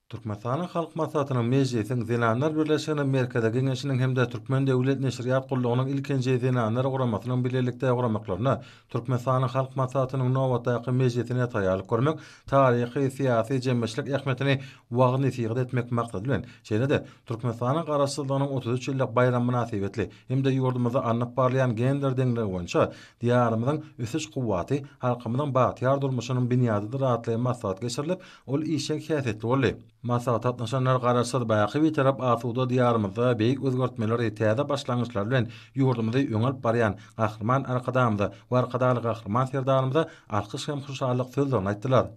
Türkmenistanyň Halk Maslahatynyň Mejlisiň Zenanlar birleşiginiň Merkezi Geňeşiniň hem-de Türkmen döwlet neşirýat gullugynyň ilkinji Zenanlar guramasynyň bilelikde guramaklarynda Türkmenistanyň Halk Maslahatynyň nobatdaky mejlisine taýýarlyk görmek, taryhy, syýasy, jemgyýetçilik ähmiýetini wagyz-nesihat etmek maksady bilen, şeýle-de Türkmenistanyň Garaşsyzlygynyň 33 ýyllyk baýramy mynasybetli hem-de ýurdumyzda alnyp barylýan gender deňligi boýunça Diýarymyzyň ösüş kuwwaty halkymyzyň bagtyýar durmuşynyň binýadydyr atly maslahat geçirilip, Ol işjeň häsiýetli boldy. Maslahata gatnaşanlar Garaşsyz, baky Bitarap asuda Diýarymyzda beýik özgertmeleri, täze başlangyçlar bilen ýurdumyzy öňe alyp barýan Gahryman Arkadagymyza we Arkadagly Gahryman Serdarymyza alkyş hem hoşallyk sözlerini aýtdylar.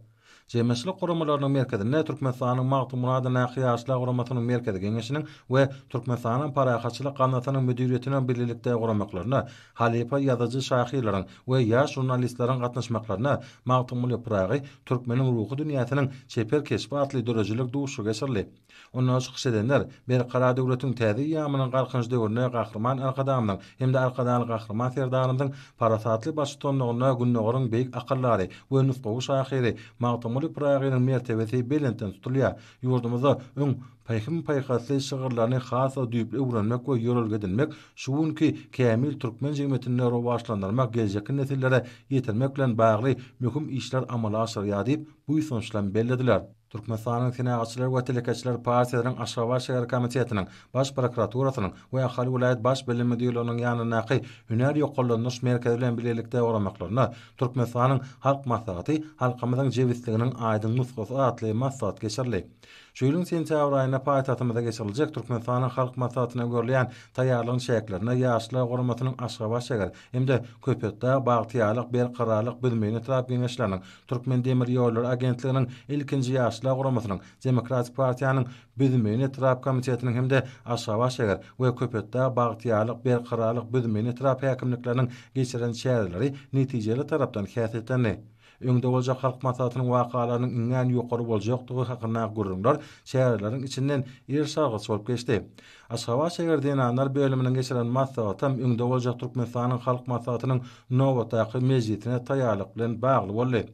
Jemgyýetçilik guramalarynyň merkezinde Türkmenistanyň Magtymguly adyndaky Ýaşlar guramasynyň Merkezi Geňeşiniň we Türkmenistanyň Parahatçylyk gaznasynyň müdiriýetiniň bilelikde guramaklarynda halypa ýazyjy-şahyrlaryň we ýaş žurnalistleriň gatnaşmaklarynda Magtymguly Pyragy, türkmeniň ruhy dünýäsiniň çeper keşbi atly döredijilik duşuşygy geçirildi. Onda çykyş edenler Berkarar döwletiň täze eýýamynyň Galkynyş döwründe Gahryman Arkadagymyzyň hem-de Arkadagly Gahryman Serdarymyzyň parasatly baştutanlygynda Gündogaryň beýik akyldary we nusgawy şahyry Magtymguly Pyragynyň mertebesi belentden tutulýar, ýurdumyzda öň Pähim-paýhasly şygyrlaryny has-da düýpli öwrenmek we ýörelge edinmek, şu günki kämil türkmen jemgyýetinde rowaçlandyrmak, geljekki nesillere ýetirmek bilen bagly möhüm işler amala aşyrylýar diýip, buýsanç bilen bellediler. Türkmenistanyň Senagatçylar we telekeçiler partiýasynyň Aşgabat şäher komitetiniň, Baş prokuraturasynyň we Ahal welaýat Baş bilim müdirliginiň ýanyndaky Hünär ýokarlandyryş merkezi bilen bilelikde guramaklarynda Türkmenistanyň Halk Maslahaty halkymyzyň jebisliginiň aýdyň nusgasy atly maslahat geçirildi. Şu ýylyň sentýabr aýynda paýtagtymyzda geçiriljek Türkmenistanyň Halk Maslahatyna görülýän taýýarlygyň çäklerinde Ýaşlar guramasynyň Aşgabat şäher hem-de Köpetdag, Bagtyýarlyk, Berkararlyk, Büzmeýin etrap Geňeşleriniň, Türkmendemirýollary agentliginiň ilkinji Ýaşlar guramasynyň, Demokratik partiýanyň Büzmeýin etrap komitetiniň hem-de Aşgabat şäher we Köpetdag, Bagtyýarlyk, Berkararlyk, Büzmeýin etrap häkimlikleriniň geçiren çäreleri netijeli tarapdan häsiýetlendi. Öňde boljak Halk Maslahatynyň wakalarynyň iňňän ýokary boljakdygy hakyndaky gürrüňler çäreleriň içinden eriş-argaç bolup geçdi. Aşgabat şäher zenanlar bölüminiň geçiren maslahatam öňde boljak Türkmenistanyň Halk Maslahatynyň nobatdaky mejlisine taýýarlyk bilen bagly boldy.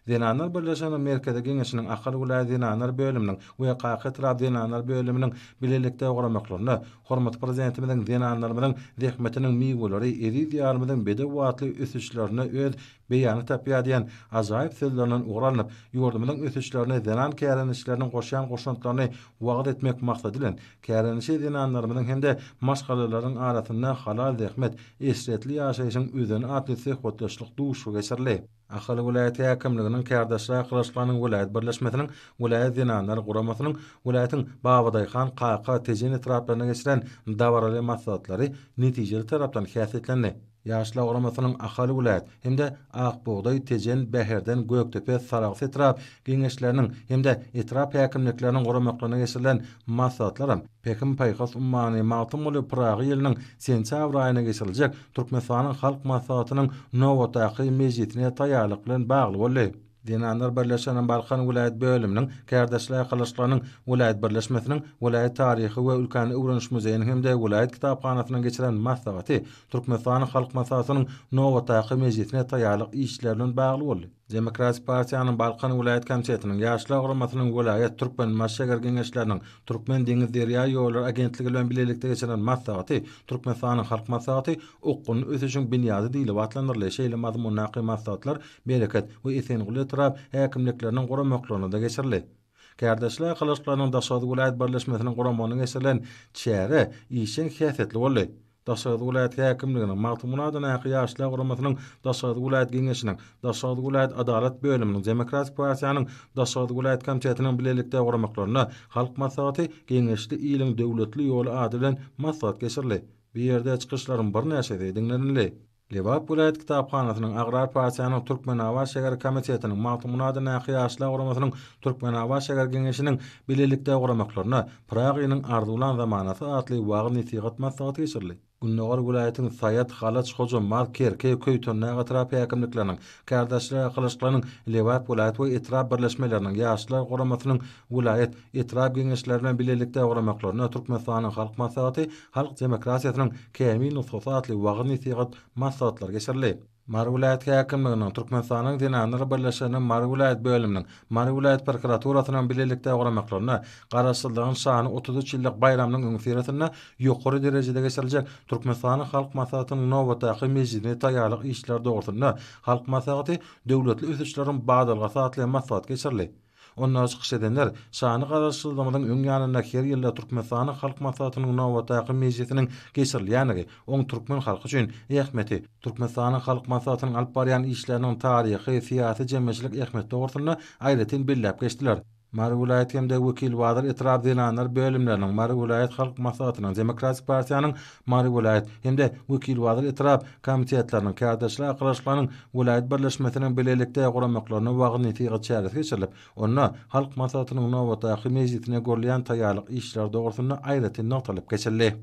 Zenanlar birleşiginiň Merkezi Geňeşiniň Ahal welaýat zenanlar bölüminiň we Kaka etrap zenanlar bölüminiň bilelikde guramaklarynda Hormatly Prezidentimiziň zenanlarymyzyň zähmetiniň miweleri eziz Diýarymyzyň bedew atly ösüşlerinde öz beýanyny tapýar diýen ajaýyp sözlerinden ugur alnyp, ýurdumyzyň ösüşlerine zenan kärendeçileriniň goşýan goşantlaryny wagyz etmek maksady bilen, kärendeçi zenanlarymyzyň hem-de maşgalalaryň arasynda Halal zähmet, eşretli ýaşaýşyň özeni atly söhbetdeşlik duşuşygy geçirildi. Ahal welaýat häkimliginiň Kärdeşler arkalaşyklarynyň welaýat birleşmesiniň welaýat zenanlar guramasynyň welaýatyň Babadaýhan, Kaka, Tejen etraplarynda geçiren dabaraly maslahatlary netijeli tarapdan häsiýetlendi. Ýaşlar guramasynyň Ahal welaýat hem-de Ak bugdaý, Tejen, Bäherden, Gökdepe, Sarahs etrap Geňeşleriniň hem-de etrap häkimlikleriniň guramaklarynda geçirilen maslahatlaram Pähim-paýhas ummany Magtymguly Pyragy ýylynyň sentýabr aýynda geçiriljek Türkmenistanyň Halk Maslahatynyň nobatdaky mejlisine taýýarlyk bilen bagly boldy. Zenanlar birleşiginiň Balkan welaýat bölüminiň, Kärdeşler arkalaşyklarynyň welaýat birleşmesiniň, welaýat taryhy we ülkäni öwreniş muzeýiniň hem-de welaýat kitaphanasynyň geçiren maslahaty Türkmenistanyň Halk Maslahatynyň nobatdaky mejlisine taýýarlyk işleri bilen bagly boldy. Demokratik partiýanyň Balkan welaýat komitetiniň, Ýaşlar guramasynyň welaýat, Türkmenbaşy şäher Geňeşleriniň, Türkmendeňizderýaýollary agentligi bilen bilelikde geçiren maslahaty Türkmenistanyň Halk Maslahaty okgunly ösüşiň binýady diýlip atlandyryldy. Şeýle mazmundaky maslahatlar Bereket we Esenguly etrap häkimlikleriniň guramaklarynda geçirildi. Kärdeşler arkalaşyklarynyň Daşoguz welaýat birleşmesiniň guramagynda geçirilen çäre işjeň häsiýetli boldy. Daşoguz welaýat häkimliginiň, Magtymguly adyndaky Ýaşlar guramasynyň Daşoguz welaýat Geňeşiniň, Daşoguz welaýat Adalat bölüminiň, Demokratik partiýanyň Daşoguz welaýat komitetiniň bilelikde guramaklarynda Halk Maslahaty Geňeşli iliň döwletli ýoly ady bilen maslahat geçirildi. Bu ýerde çykyşlaryň birnäçesi diňlenildi. Lebap welaýat kitaphanasynyň, Agrar partiýanyň Türkmenabat şäher komitetiniň, Magtymguly adyndaky Ýaşlar guramasynyň Türkmenabat şäher Geňeşiniň bilelikde guramaklarynda Pyragynyň arzuwlan zamanasy atly wagyz-nesihat maslahaty geçirildi. Gündogar welaýatyň Saýat, Halaç, Hojambaz, Kerki, Köýtendag etrap häkimlikleriniň, Kärdeşler arkalaşyklarynyň Lebap welaýat we etrap birleşmeleriniň, Ýaşlar guramasynyň welaýat, etrap Geňeşleri bilen bilelikde guramaklarynda Türkmenistanyň Halk Maslahaty Halk demokratiýasynyň kämil nusgasy atly wagyz-nesihat maslahatlary geçirildi. Mary welaýat häkimliginiň, Türkmenistanyň Zenanlar birleşiginiň Mary welaýat bölüminiň, Mary welaýat prokuraturasynyň bilelikde guramaklarynda Garaşsyzlygyň şanly 33 ýyllyk baýramynyň öňüsyrasynda ýokary derejede geçiriljek Türkmenistanyň Halk Maslahatynyň nobatdaky mejlisine taýýarlyk işleri dogrusynda Halk Maslahaty döwletli ösüşleriň badalgasy atly maslahat geçirildi. Onda çykyş edenler şanly Garaşsyzlygymyzyň öň ýanynda her ýylda Türkmenistanyň Halk Maslahatynyň nobatdaky mejlisiniň geçirilýändigi, oň türkmen halky üçin ähmiýeti, Türkmenistanyň Halk Maslahatynyň alyp barýan işleriniň taryhy, syýasy-jemgyýetçilik ähmiýeti dogrusynda aýratyn belläp geçdiler. Mary welaýat hem-de Wekilbazar etrap zenanlar bölümleriniň, Mary welaýat Halk Maslahatynyň, Demokratik partiýanyň Mary welaýat hem-de Wekilbazar etrap komitetleriniň, Kärdeşler arkalaşyklarynyň welaýat birleşmesiniň bilelikde guramaklarynda wagyz-nesihat çäresi geçirilip, onda Halk Maslahatynyň nobatdaky mejlisine görülýän taýýarlyk işleri dogrusynda aýratyn nygtalyp geçildi.